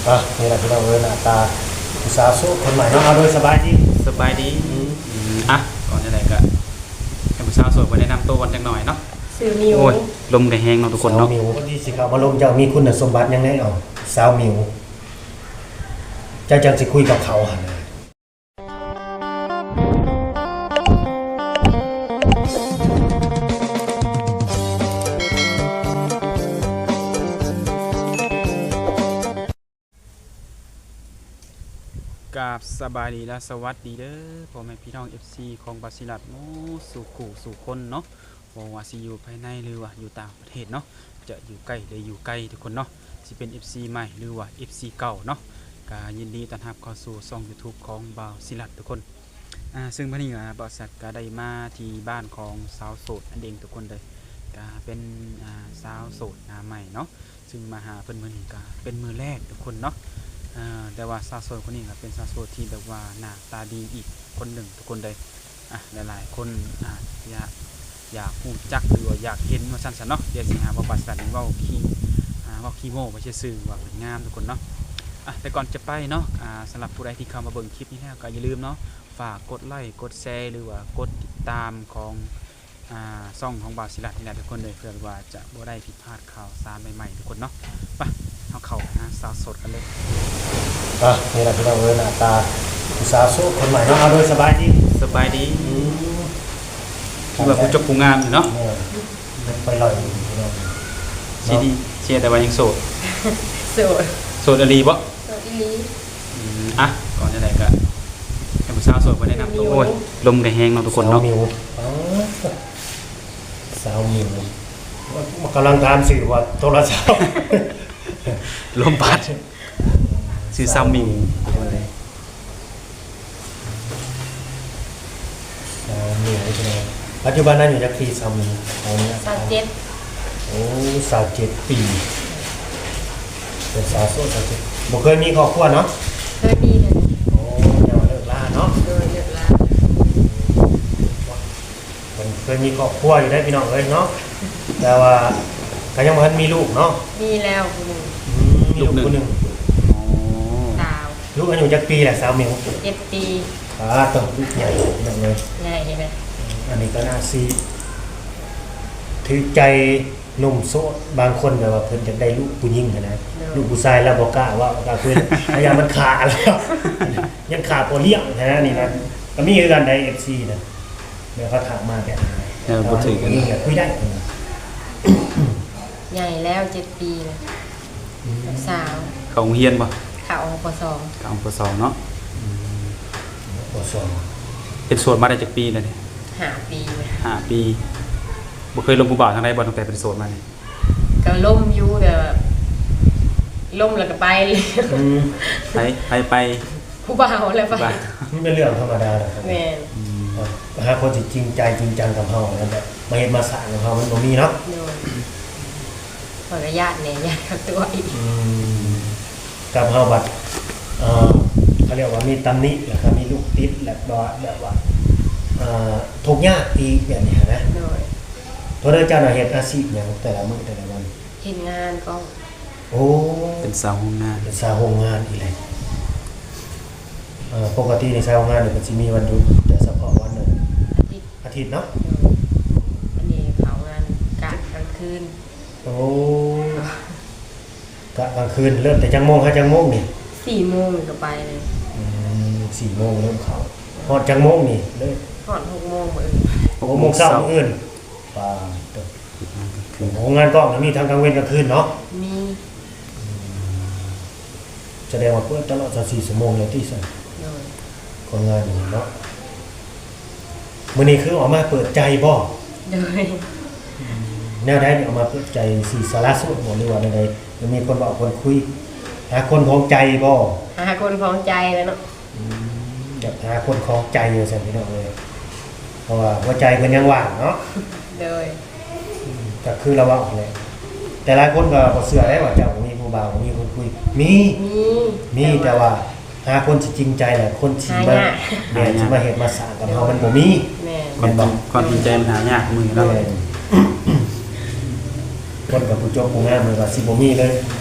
ອ່ະ ນີ້ລະພີ່ນ້ອງເອີຍ ໜ້າຕາຜູ້ສາວໂສດຄົນໃໝ່ເນາະ. ເອົາ ໂດຍ ສະບາຍດີ. ສະບາຍດີ. ອືມ ອືມ ອ່ະ ກ່ອນອື່ນໃດກໍໃຫ້ຜູ້ສາວໂສດເພິ່ນແນະນຳໂຕກັນຈັກໜ້ອຍເນາະ. ຊື່ມິວ. ໂອ້ຍ ລົມກໍແຮງເນາະທຸກຄົນເນາະ. ສາວມິວ ຄົນທີ່ຊິເຂົ້າມາລົມເຈົ້າມີຄຸນສົມບັດຫຍັງແດ່? ເອົາ ສາວມິວ ເຈົ້າຈັ່ງຊິຄຸຍກັບເຂົາຫັ້ນນະ. ກາບສະບາຍດີ ແລະ ສະຫວັດດີເດີ ພໍ່ແມ່ພີ່ນ້ອງ ເອັຟຊີ ຂອງບ່າວສີລັດ ໝົດສູ່ຄູ່ສູ່ຄົນເນາະ. ບໍ່ວ່າຊິຢູ່ພາຍໃນ ຫຼືວ່າຢູ່ຕ່າງປະເທດເນາະ, ຈະຢູ່ໃກ້ ຫຼື ຢູ່ໄກທຸກຄົນເນາະ, ຊິເປັນ ເອັຟຊີ ໃໝ່ ຫຼືວ່າ ເອັຟຊີ ເກົ່າເນາະ, ກະຍິນດີຕ້ອນຮັບເຂົ້າສູ່ຊ່ອງ YouTube ຂອງບ່າວສີລັດທຸກຄົນ. ອ່າ ຊຶ່ງມື້ນີ້ ອ່າ ບ່າວສີລັດກະໄດ້ມາທີ່ບ້ານຂອງສາວໂສດນັ້ນເອງທຸກຄົນເດີ, ກະເປັນ ອ່າ ສາວໂສດໜ້າໃໝ່ເນາະ. ຊຶ່ງມາຫາເພິ່ນມື້ນີ້ກະເປັນມື້ແລກທຸກຄົນເນາະ. ເອີ ແຕ່ວ່າສາວໂສດຄົນນີ້ກະເປັນສາວໂສດທີ່ແບບວ່າໜ້າຕາດີອີກຄົນໜຶ່ງທຸກຄົນເດີ. ອ່ະ ຫຼາຍໆຄົນອາດຢາກ ຢາກຮູ້ຈັກ ຫຼືວ່າຢາກເຫັນວ່າຊັ້ນຊະເນາະ. ດຽວຊິຫາວ່າບ່າວສີລັດນີ້ເວົ້າຂີ້ ອ່າ ເວົ້າຂີ້ໂມ້ໄປຊື່ໆ ວ່າເພິ່ນງາມທຸກຄົນເນາະ. ອ່ະ ແຕ່ກ່ອນຈະໄປເນາະ ອ່າ ສຳລັບຜູ້ໃດທີ່ເຂົ້າມາເບິ່ງຄລິບນີ້ແລ້ວ ກໍຢ່າລືມເນາະ ຝາກກົດໄລ ກົດແຊ ຫຼືວ່າກົດຕິດຕາມຂອງ ອ່າ ຊ່ອງຂອງບ່າວສີລັດນີ້ແຫຼະທຸກຄົນເດີ ເພື່ອວ່າຈະບໍ່ໄດ້ຜິດພາດຂ່າວສານໃໝ່ໆທຸກຄົນເນາະ. ໄປ ເຮົາເຂົ້າຫາສາວໂສດກັນເລີຍ. ອ່ະ ນີ້ລະພີ່ນ້ອງເອີຍ ໜ້າຕາຜູ້ສາວໂສດຄົນໃໝ່ເນາະ. ເອົາ ໂດຍ ສະບາຍດີ. ສະບາຍດີ. ອືມ ຄືວ່າຜູ້ຈົບຜູ້ງາມຢູ່ເນາະ. ແມ່ນ ຍັງໄປລອຍຢູ່ພີ່ນ້ອງເນາະ. ຊິດີ ຊິແຕ່ວ່າຍັງໂສດ. ໂສດ. ໂສດອີ່ຫຼີບໍ່? ໂສດອີ່ຫຼີ. ອືມ ອ່ະ ກ່ອນອື່ນໃດກໍໃຫ້ຜູ້ສາວໂສດເພິ່ນແນະນຳໂຕ. ໂອ້ຍ ລົມກໍແຮງເນາະທຸກຄົນເນາະ. ສາວມິວ ອໍ ສາວມິວ ກຳລັງຖາມຊື່ວ່າໂທລະສັບ ລົມພັດ. ຊື່ສາວມິວ. ສາວມິວ ປັດຈຸບັນອາຍຸຈັກປີສາວມິວ? ຂໍອະນຸຍາດຖາມ. ຊາວເຈັດ. ໂອ້ ຊາວເຈັດປີ ເປັນສາວໂສດຊາວເຈັດ ບໍ່ເຄີຍມີຄອບຄົວເນາະ? ເຄີຍມີແລ້ວ. ໂອ້ ແຕ່ວ່າເລີກລາເນາະ? ໂດຍ ເລີກລາ. ເພິ່ນເຄີຍມີຄອບຄົວຢູ່ເດ້ພີ່ນ້ອງເອີຍເນາະ ແຕ່ວ່າກໍຍັງບໍ່ທັນມີລູກເນາະ? ມີແລ້ວຜູ້ໜຶ່ງ. ອືມ ມີລູກຜູ້ໜຶ່ງ. ອໍ ສາວ. ລູກອາຍຸຈັກປີແລ້ວສາວມິວ? ເຈັດປີ. ປາດໂທ້ ລູກໃຫຍ່ພີ່ນ້ອງເອີຍ ໃຫຍ່ເລີຍ. ອັນນີ້ກໍໜ້າຊິຖືກໃຈໜຸ່ມໂສດບາງຄົນ ແບບວ່າເພິ່ນຢາກໄດ້ລູກຜູ້ຍິງຫັ້ນນະ. ໂດຍ. ລູກຜູ້ຊາຍລາວບໍ່ກ້າເວົ້າ ກໍຄື ຢ້ານມັນຂາແລ້ວ ຢ້ານຂາບໍ່ລ້ຽງຫັ້ນນະ. ນີ້ນະ ກໍມີຄືກັນໄດ໋ ເອັຟຊີ ນະ. ແລ້ວເຂົາຖາມມາແບບນັ້ນ ເອີ ບໍ່ຖືກກັນ ຜູ້ຍິງກໍຄຸຍໄດ້. ໃຫຍ່ແລ້ວ ເຈັດປີແລ້ວ. ອືມ ສາວ. ເຂົ້າໂຮງຮຽນບໍ່? ເຂົ້າ ປ.ສອງ. ເຂົ້າ ປ.ສອງ ເນາະ. ອືມ ປ.ສອງ. ເປັນໂສດມາໄດ້ຈັກປີແລ້ວນີ້? ຫ້າປີ. ຫ້າປີ. ບໍ່ເຄີຍລົມຜູ້ບ່າວທາງໃດບໍ່ ຕັ້ງແຕ່ເປັນໂສດມານີ້? ກໍລົມຢູ່ ແຕ່ວ່າລົມແລ້ວກໍໄປ. ອືມ ໃຜ ໃຜໄປ? ຜູ້ບ່າວແຫຼະໄປ. ມັນເປັນເລື່ອງທຳມະດາແຫຼະ. ແມ່ນ. ອືມ ຫາຄົນທີ່ຈິງໃຈຈິງຈັງກັບເຮົາ ແລ້ວແບບມາເຮັດມາສ້າງກັບເຮົາ ມັນບໍ່ມີເນາະ. ໂດຍ. ຂ້ອຍກໍຢ້ານແດ່ ຢ້ານເຂົາຕົວະອີກ. ອືມ ກັບເຮົາບັດ ເອີ ເຂົາຮຽກວ່າມີຕຳໜິ ແລ້ວກໍມີລູກຕິດ ແລ້ວກໍແບບວ່າ ເອີ ທຸກຍາກອີກແບບນີ້ນະ. ໂດຍ. ໂທດເດີ ເຈົ້ານະເຮັດອາຊີບຫຍັງແຕ່ລະມື້ແຕ່ລະວັນ? ເຮັດງານກໍ ໂອ້ ເປັນສາວໂຮງງານ. ເປັນສາວໂຮງງານອີ່ຫຼີ. ເອີ ປົກກະຕິໃນສາວໂຮງງານນີ້ເພິ່ນຊິມີວັນຢຸດ ແຕ່ສະເພາະວັນອາທິດ. ອາທິດເນາະ. ໂດຍ. ອັນນີ້ເຂົ້າງານກະກາງຄືນ. ໂອ້ ກະກາງຄືນ ເລີ່ມແຕ່ຈັກໂມງຫາຈັກໂມງນີ້? ສີ່ໂມງກໍໄປເລີຍ. ອືມ ສີ່ໂມງເລີ່ມເຂົ້າ ຮອດຈັກໂມງນີ້? ເລີຍຮອດຫົກໂມງມື້ອື່ນ. ຫົກໂມງເຊົ້າມື້ອື່ນ. ປາດໂທ້ ເຮັດງານກາງຄືນ. ໂຮງງານກ້ອງນີ້ມີທັງກາງເວັນກາງຄືນເນາະ? ມີ. ອືມ ສະແດງວ່າເປີດຕະຫຼອດຊາວສີ່ຊົ່ວໂມງເລີຍຕິຊັ້ນ? ໂດຍ. ຄົນງານນີ້ເນາະ. ມື້ນີ້ຄືອອກມາເປີດໃຈບໍ່? ໂດຍ. ອືມ ແນວໃດອອກມາເປີດໃຈ ຊິສາລະໂສດບໍ່ ຫຼືວ່າແນວໃດ? ມີຄົນເວົ້າຄົນຄຸຍ ຫາຄົນຂອງໃຈບໍ່? ຫາຄົນຂອງໃຈແຫຼະເນາະ. ອືມ ຢາກຫາຄົນຂອງໃຈວ່າຊັ້ນພີ່ນ້ອງເອີຍ ເພາະວ່າຫົວໃຈເພິ່ນຍັງວ່າງເນາະ. ໂດຍ. ອືມ ກໍຄືລາວເວົ້າຫັ້ນແຫຼະ ແຕ່ຫຼາຍຄົນກໍບໍ່ເຊື່ອໄດ໋ວ່າເຈົ້າບໍ່ມີຜູ້ບ່າວ ບໍ່ມີຄົນຄຸຍ. ມີ ມີ ມີ ແຕ່ວ່າ ແຕ່ວ່າຫາຄົນທີ່ຈິງໃຈ ແລະ ຄົນທີ່ມາ ຫາຍາກ. ແມ່ນ ຫາຍາກ. ທີ່ມາເຮັດມາສ້າງກັບເຮົາ ໂດຍ ມັນບໍ່ມີ. ແມ່ນ. ຄວາມຈິງ ຄວາມຈິງໃຈມັນຫາຍາກມື້ນີ້ເນາະ. ແມ່ນ. ຄົນກັບຜູ້ຈົບຜູ້ງາມມັນກໍຊິບໍ່ມີເລີຍ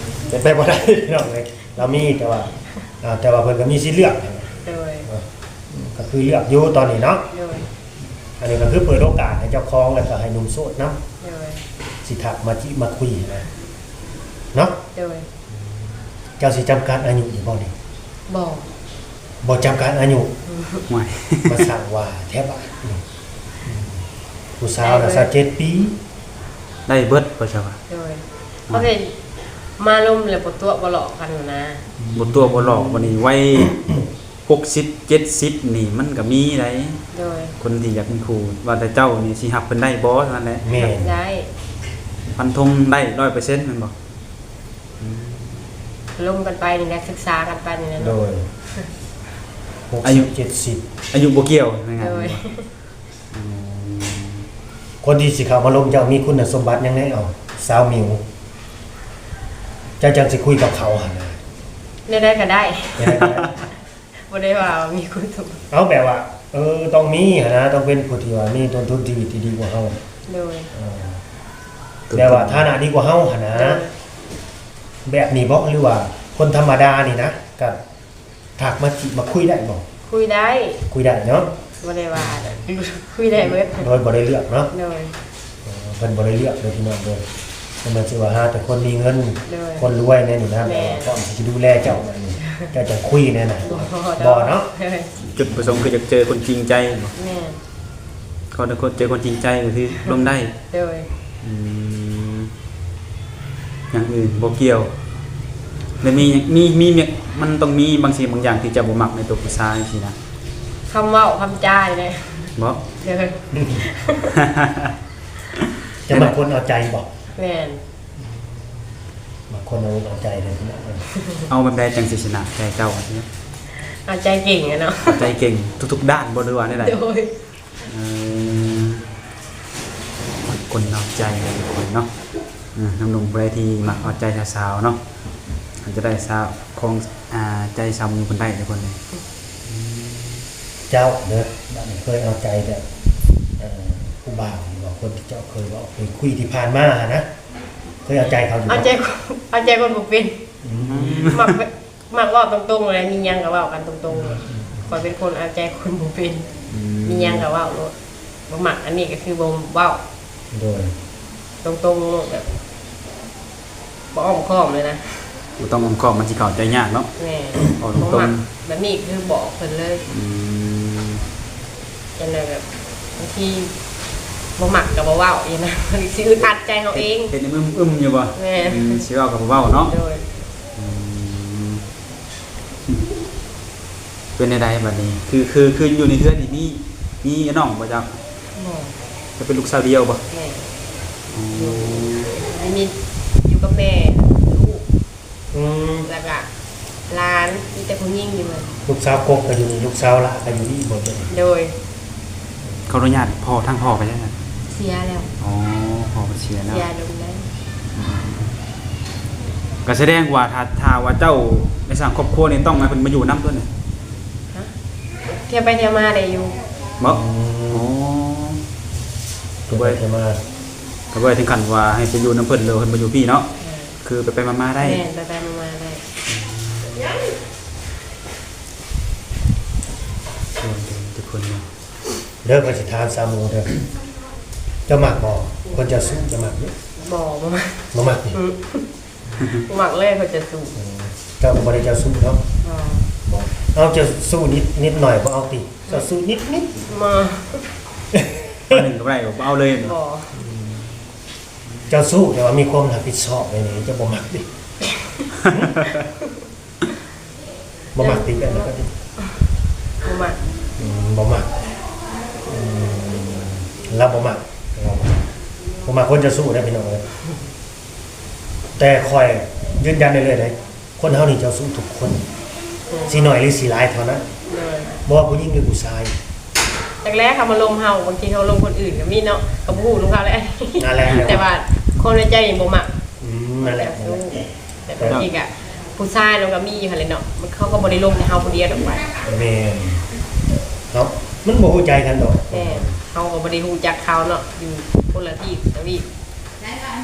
ເປັນໄປບໍ່ໄດ້ພີ່ນ້ອງເອີຍ. ກໍມີ ແຕ່ວ່າ ອ່າ ແຕ່ວ່າເພິ່ນກໍມີສິດເລືອກ ໂດຍ ເນາະ ອືມ ກໍຄືເລືອກຢູ່ຕອນນີ້ເນາະ ໂດຍ ອັນນີ້ກໍຄືເປີດໂອກາດໃຫ້ເຈົ້າຂອງ ແລ້ວກໍໃຫ້ໜຸ່ມໂສດນຳ ໂດຍ ຊິທັກມາຈີບມາຄຸຍນະ ເນາະ ໂດຍ ເຈົ້າຊິຈຳກັດອາຍຸຢູ່ບໍ່ນີ້? ບໍ່ ບໍ່ຈຳກັດອາຍຸ ອືມ ໂອ້ຍ ມາສ້າງວ່າແທ້ບາດນີ້ ອືມ ຜູ້ສາວນະ ໄດ້ເບິດ ຊາວເຈັດປີ ໄດ້ເບິດ ວ່າຊັ້ນວ່າ ໂດຍ ໂອເຄ ມາລົມແລ້ວບໍ່ຕົວະບໍ່ຫຼອກກັນນະ ອືມ ບໍ່ຕົວະບໍ່ຫຼອກ ບັດນີ້ໄວຫົກສິບເຈັດສິບນີ້ມັນກໍມີໄດ໋ ໂດຍ ຄົນທີ່ຢາກມີຄູ່ ວ່າແຕ່ເຈົ້ານີ້ຊິຮັບເພິ່ນໄດ້ບໍ່ເທົ່ານັ້ນແຫຼະ ແມ່ນ ໄດ້ ຟັນທົງໄດ້ຮ້ອຍເປີເຊັນແມ່ນບໍ່? ອືມ ລົມກັນໄປນີ້ແຫຼະ ສຶກສາກັນໄປນີ້ແຫຼະເນາະ ໂດຍ ຫົກສິບ ອາຍຸ ເຈັດສິບ ອາຍຸບໍ່ກ່ຽວ ວ່າຊັ້ນ ໂດຍ ອືມ ຄົນທີ່ຊິເຂົ້າມາລົມເຈົ້າມີຄຸນສົມບັດຫຍັງແດ່? ເອົາ ສາວມິວ ເຈົ້າຈັ່ງຊິຄຸຍກັບເຂົາຫັ້ນນະ ແນວໃດກໍໄດ້ ແນວໃດກໍໄດ້ ບໍ່ໄດ້ວ່າມີຄຸນສົມບັດ ເອົາ ແບບວ່າ ເອີ ຕ້ອງມີຫັ້ນນະ ຕ້ອງເປັນຜູ້ທີ່ວ່າມີຕົ້ນທຶນຊີວິດທີ່ດີກວ່າເຮົາ ໂດຍ ເອີ ແບບວ່າຖານະດີກວ່າເຮົາຫັ້ນນະ ໂດຍ ແບບນີ້ບໍ ຫຼືວ່າຄົນທຳມະດານີ້ນະ ກໍ ທັກມາຈີບມາຄຸຍໄດ້ບໍ່? ຄຸຍໄດ້ ຄຸຍໄດ້ເນາະ ບໍ່ໄດ້ວ່າ ຄຸຍໄດ້ເບິດ ໂດຍບໍ່ໄດ້ເລືອກເນາະ ໂດຍ ເອີ ເພິ່ນບໍ່ໄດ້ເລືອກເດີພີ່ນ້ອງເດີ ເພິ່ນຊິວ່າຫາແຕ່ຄົນມີເງິນ ໂດຍ ຄົນລວຍແນວນີ້ນະ ແມ່ນ ແບບວ່າພ້ອມທີ່ຈະດູແລເຈົ້າແບບນີ້ ເຈົ້າຈັ່ງຄຸຍແນວນັ້ນ ບໍ່ ບໍ່ເນາະ ໂດຍ ຈຸດປະສົງຄືຢາກເຈີຄົນຈິງໃຈບໍ່? ແມ່ນ ຂໍແຕ່ຄົນ ເຈີຄົນຈິງໃຈກໍຄືລົມໄດ້ ໂດຍ ອືມ ຢ່າງອື່ນບໍ່ກ່ຽວ ແລ້ວມີ ມີ ມີ ມີ ມັນຕ້ອງມີບາງສິ່ງບາງຢ່າງທີ່ເຈົ້າບໍ່ມັກໃນຕົວຜູ້ຊາຍຊີ້ນະ ຄຳເວົ້າຄຳຈານີ້ແຫຼະ ບໍ່? ໂດຍ ເຈົ້າມັກຄົນເອົາໃຈບໍ່? ແມ່ນ ມັກຄົນເອົາອົກເອົາໃຈເດ້ ເອົາແບບໃດຈັ່ງຊິຊະນະໃຈເຈົ້າ? ເອົາໃຈເກັ່ງຫັ້ນເນາະ ເອົາໃຈເກັ່ງທຸກໆດ້ານບໍ່ ຫຼືວ່າແນວໃດ? ໂດຍ ເອີ ຄົນເອົາໃຈທຸກຄົນເນາະ ເອີ ໜຸ່ມໆຜູ້ໃດທີ່ມັກເອົາໃຈສາວໆເນາະ ອາດຈະໄດ້ສາວ ຄອງ ອ່າ ໃຈສາວມິວເພິ່ນໄດ້ທຸກຄົນເລີຍ ເຈົ້າເດີ ບາດນີ້ເຄີຍເອົາໃຈແບບ ເອີ ຜູ້ບ່າວ ຫຼືວ່າຄົນທີ່ເຈົ້າເຄີຍເວົ້າ ເຄີຍຄຸຍທີ່ຜ່ານມາຫັ້ນນະ ເຄີຍເອົາໃຈເຂົາຢູ່ບໍ່? ເອົາໃຈ ເອົາໃຈຄົນບໍ່ເປັນ ອືມ ມັກ ມັກເວົ້າຕົງໆແຫຼະ ມີຫຍັງກໍເວົ້າກັນຕົງໆ ອືມ ຂ້ອຍເປັນຄົນເອົາໃຈຄົນບໍ່ເປັນ ອືມ ມີຫຍັງກໍເວົ້າໂລດ ບໍ່ມັກອັນນີ້ກໍຄືບໍ່ເວົ້າ ໂດຍ ຕົງໆໂລດ ແບບບໍ່ອ້ອມຄ້ອມເລີຍນະ ບໍ່ຕ້ອງອ້ອມຄ້ອມ ມັນຊິເຂົ້າໃຈຍາກເນາະ ແມ່ນ ເວົ້າຕົງໆ ບໍ່ມັກແບບນີ້ຄືບອກເພິ່ນເລີຍ ອືມ ຈັ່ງໃດແບບ ບາງທີບໍ່ມັກກໍບໍ່ເວົ້າ ຈັ່ງໃດ ມັນຊິອຶດອັດໃຈເຮົາເອງ ເຮັດໃຫ້ອຶມໆຢູ່ບໍ່? ແມ່ນ ອືມ ຊິເວົ້າກໍບໍ່ເວົ້າເນາະ ໂດຍ ອືມ ເປັນແນວໃດບັດນີ້? ຄື ຄື ຄືຢູ່ໃນເຮືອນນີ້ມີ ມີນ້ອງບໍ່ເຈົ້າ? ບໍ່ ເຈົ້າເປັນລູກສາວດຽວບໍ່? ແມ່ນ ອໍ ຢູ່ ມີ ຢູ່ກັບແມ່ ລູກ ອືມ ແລ້ວກະຫຼານ ມີແຕ່ຜູ້ຍິງຢູ່ເຮືອນ ລູກສາວກົກກໍຢູ່ນີ້ ລູກສາວຫຼ້າກໍຢູ່ນີ້ບໍ່? ໂດຍ ຂໍອະນຸຍາດພໍ່ ທາງພໍ່ໄປໃສ? ເສຍແລ້ວ ອໍ ພໍ່ເພິ່ນເສຍແລ້ວ ເສຍດົນແລ້ວ ອືມ ກໍສະແດງວ່າ ຖ້າ ຖ້າວ່າເຈົ້າໄດ້ສ້າງຄອບຄົວນີ້ ຕ້ອງໃຫ້ເພິ່ນມາຢູ່ນຳຕົວນີ້ ຮະ? ທ່ຽວໄປທ່ຽວມາໄດ້ຢູ່ ບໍ່? ອືມ ອໍ ທ່ຽວໄປທ່ຽວມາ ກໍບໍ່ໄດ້ເຖິງຂັ້ນວ່າໃຫ້ໄປຢູ່ນຳເພິ່ນ ຫຼືເພິ່ນມາຢູ່ພີ້ເນາະ ເອີ ຄືໄປໆມາໆໄດ້ ແມ່ນ ໄປໆມາໆໄດ້ ອືມ ທຸກຄົນເນາະ ເດີ ຂ້ອຍຊິຖາມສາວໂມເດີ ເຈົ້າມັກບໍ່ ຄົນເຈົ້າຊູ້ ເຈົ້າມັກຢູ່? ບໍ່ ບໍ່ມັກ ບໍ່ມັກຕິ? ອືມ ບໍ່ມັກເລີຍ ຂ້ອຍເຈົ້າຊູ້ ອືມ ເຈົ້າກໍບໍ່ໄດ້ເຈົ້າຊູ້ເນາະ? ບໍ່ ບໍ່ ເອົາ ເຈົ້າຊູ້ນິດ ນິດໜ້ອຍບໍ່ເອົາຕິ? ເຈົ້າຊູ້ນິດໆ ບໍ່ ໜ້ອຍໜຶ່ງກໍບໍ່ໄດ້ ບໍ່ເອົາເລີຍ ບໍ່ ອືມ ເຈົ້າຊູ້ແຕ່ວ່າມີຄວາມຮັບຜິດຊອບແບບນີ້ ເຈົ້າບໍ່ມັກຕິ? ບໍ່ມັກຕິ ແບບນັ້ນກໍຕິ? ບໍ່ມັກ ອືມ ບໍ່ມັກ ອືມ ລາວບໍ່ມັກ ລາວບໍ່ມັກ ບໍ່ມັກຄົນເຈົ້າຊູ້ເດ້ພີ່ນ້ອງເອີຍ ແຕ່ຂ້ອຍຢືນຢັນໄດ້ເລີຍເດ້ ຄົນເຮົານີ້ເຈົ້າຊູ້ທຸກຄົນ ອືມ ຊິໜ້ອຍຫຼືຊິຫຼາຍເທົ່ານັ້ນ ໂດຍ ບໍ່ວ່າຜູ້ຍິງຫຼືຜູ້ຊາຍ ແລກໆເຂົາມາລົມເຮົາ ບາງທີເຮົາລົມຄົນອື່ນກໍມີເນາະ ກໍບໍ່ຮູ້ນຳເຂົາແຫຼະ ນັ້ນແຫຼະ ແຕ່ວ່າຄົນໃນໃຈນີ້ບໍ່ມັກ ອືມ ນັ້ນແຫຼະ ນັ້ນແຫຼະ ແຕ່ບາງທີກໍຜູ້ຊາຍເນາະ ກໍມີຢູ່ຫັ້ນແຫຼະເນາະ ມັນ ເຂົາກໍບໍ່ໄດ້ລົມແຕ່ເຮົາຜູ້ດຽວດອກວ່າ ແມ່ນເນາະ ມັນບໍ່ຮູ້ໃຈກັນດອກ ແມ່ນ ເຮົາກໍບໍ່ໄດ້ຮູ້ຈັກເຂົາເນາະ ຢູ່ຄົນລະທີບທະວີບ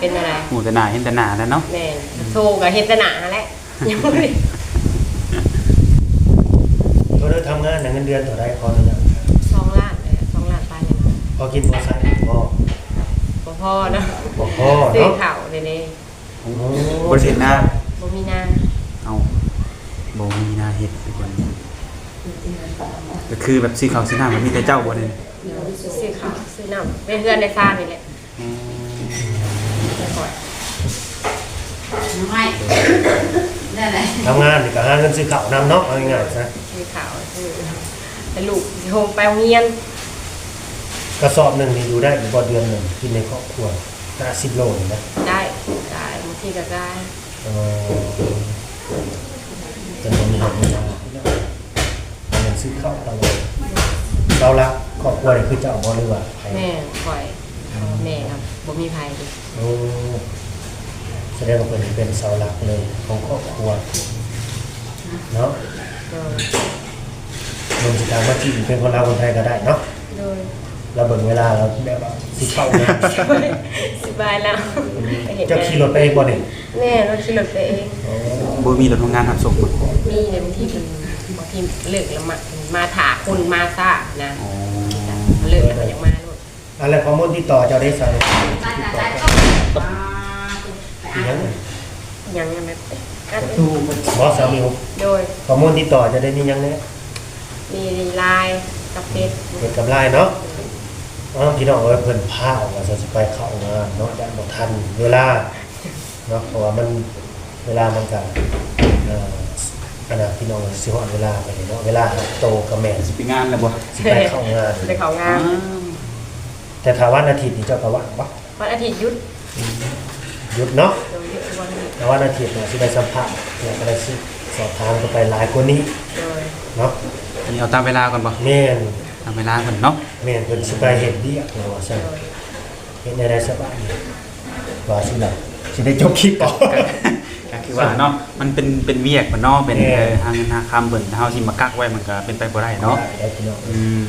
ເປັນແນວໃດ ຮູ້ແຕ່ໜ້າເຫັນແຕ່ໜ້າແຫຼະເນາະ ແມ່ນ ໂທກໍເຫັນແຕ່ໜ້າຫັ້ນແຫຼະ ຍັງບໍ່ໄດ້ ໂຕເດີ ທຳງານນະ ເງິນເດືອນເທົ່າໃດ ຂໍອະນຸຍາດ? ສອງລ້ານແຫຼະ ສອງລ້ານປາຍນີ້ນະ. ພໍກິນພໍໃຊ້ບໍ່? ບໍ່ພໍເນາະ ບໍ່ພໍເນາະ ຊື້ເຂົ້ານີ້ເດ້. ໂອ້ ບໍ່ໄດ້ເຮັດນາ? ບໍ່ມີນາ. ເອົ້າ ບໍ່ມີນາເຮັດທຸກຄົນ ກໍຄືແບບຊື້ເຂົ້າຊື້ນ້ຳ ມັນມີແຕ່ເຈົ້າບໍ່ນີ້? ຊື້ເຂົ້າຊື້ນ້ຳ ໃນເຮືອນໃນຊານນີ້ແຫຼະ. ອືມ ແຕ່ຂ້ອຍ ທຳງານນີ້ກໍຫາເງິນຊື້ເຂົ້ານຳເນາະ ເອົາງ່າຍໆຊະ ຊື້ເຂົ້າ ຊື້ໃຫ້ລູກຊິໂຮງ ໄປໂຮງຮຽນ. ກະສອບໜຶ່ງນີ້ຢູ່ໄດ້ບໍ່ ເດືອນໜຶ່ງ ກິນໃນຄອບຄົວ ຫ້າສິບໂລນີ້ນະ? ໄດ້ ໄດ້ ບາງທີກໍໄດ້. ເອີ ເປັນຄົນມີເຫດມີຜົນ ເງິນຊື້ເຂົ້າຕະຫຼອດ. ເສົາຫຼັກຄອບຄົວນີ້ຄືເຈົ້າບໍ່ ຫຼືວ່າໃຜ? ແມ່ນຂ້ອຍ ອືມ ແມ່ກໍບໍ່ມີໃຜເດ້. ໂອ້ ສະແດງວ່າເພິ່ນເປັນເສົາຫຼັກເລີຍຂອງຄອບຄົວເນາະ. ໂດຍ ເບິ່ງຊິຖາມວ່າຈີບເປັນຄົນລາວຄົນໄທກໍໄດ້ເນາະ. ໂດຍ ລາວເບິ່ງເວລາ ລາວແບບວ່າຊິເຂົ້າງານ ສະບາຍແລ້ວ. ເຈົ້າຂີ່ລົດໄປເອງບໍ່ນີ້? ແມ່ນ ເຮົາຂີ່ລົດໄປເອງ. ໂອ້ ບໍ່ມີລົດໂຮງງານຮັບສົ່ງບໍ່? ມີແຕ່ບາງທີເພິ່ນ ບາງທີເລີກແລ້ວມາ ມາຖ້າຄົນມາຊ້ານະ. ອໍ ເລີກແລ້ວກໍຢາກມາໂລດ. ອັນ ແລ້ວຂໍ້ມູນຕິດຕໍ່ເຈົ້າໄດ້ໃສ? ຫຍັງ? ຫຍັງອັນນັ້ນ? ບໍ່ ສາວມິວ ໂດຍ ຂໍ້ມູນຕິດຕໍ່ເຈົ້າໄດ້ມີຫຍັງແດ່? ມີ LINE ກັບເຟສ ເຟສກັບ LINE ເນາະ. ອ້າວ ພີ່ນ້ອງເອີຍ ເພິ່ນພາອອກວ່າຊິໄປເຂົ້າງານເນາະ ຢ້ານບໍ່ທັນເວລາເນາະ ເພາະວ່າມັນ ເວລາມັນກະ ເອີ ອັນນ່າ ພີ່ນ້ອງເອີຍ ຊິຮອດເວລາໄປເລີຍເນາະ ເວລາຮັບໂຕກະແມ່ນ ຊິໄປງານແລ້ວບໍ່? ຊິໄປເຂົ້າງານ ຊິໄປເຂົ້າງານ. ອ້າວ ແຕ່ຖ້າວັນອາທິດນີ້ເຈົ້າກະວ່າງບໍ່? ວັນອາທິດຢຸດ. ອືມ ຢຸດເນາະ. ໂດຍ ຢຸດວັນອາທິດ. ແຕ່ວັນອາທິດເນາະ ຊິໄດ້ສຳພາດ ແລ້ວກະໄດ້ຊິສອບຖາມກັນໄປຫຼາຍກວ່ານີ້. ໂດຍ ເນາະ ອັນນີ້ເອົາຕາມເວລາກ່ອນບໍ່? ແມ່ນ ຕາມເວລາເພິ່ນເນາະ. ແມ່ນ ເພິ່ນຊິໄປເຮັດວຽກ ວ່າຊັ້ນ. ໂດຍ ເຮັດແນວໃດສະບາຍນີ້ ວ່າຊິໄດ້ ຊິໄດ້ຈົບຄລິບບໍ່? ກໍ ກໍຄືວ່າເນາະ ມັນເປັນ ເປັນວຽກເພິ່ນເນາະ ເປັນ ແມ່ນ ເອີ ຫາເງິນຫາຄຳເພິ່ນ ຖ້າເຮົາຊິມາກັກໄວ້ ມັນກໍເປັນໄປບໍ່ໄດ້ເນາະ. ບໍ່ໄດ້ເດ້ພີ່ນ້ອງ. ອືມ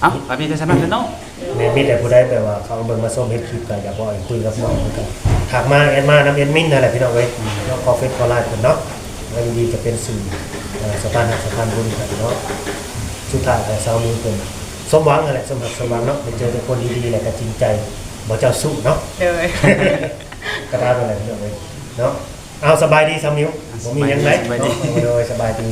ເອົ້າ ກໍມີແຕ່ສ່ຳນັ້ນແຫຼະເນາະ. ແມ່ນ ມີແຕ່ຜູ້ໃດແບບວ່າເຂົ້າມາເບິ່ງມາຊົມເຮັດຄລິບ ກໍຢາກເວົ້າໃຫ້ຄຸຍກັບນ້ອງ ກໍທັກມາ ແອັດມານຳແອັດມິນນັ້ນແຫຼະພີ່ນ້ອງເອີຍເນາະ. ຂໍເຟສຂໍ LINE ເພິ່ນເນາະ ຍິນດີຈະເປັນສື່ ເອີ ສະພານຮັກສະພານບຸນກັນເນາະ. ສຸດທ້າຍກໍສາວມິວເພິ່ນສົມຫວັງຫັ້ນແຫຼະ ສົມຮັກສົມຫວັງເນາະ ໄດ້ເຈີແຕ່ຄົນດີໆ ແລະກໍຈິງໃຈ ບໍ່ເຈົ້າຊູ້ເນາະ. ໂດຍ ກໍຕາມນັ້ນແຫຼະພີ່ນ້ອງເອີຍເນາະ. ເອົາ ສະບາຍດີສາວມິວ. ອ່າ ບໍ່ມີຫຍັງໃດ ສະບາຍດີ ເນາະ. ໂດຍ ສະບາຍດີ.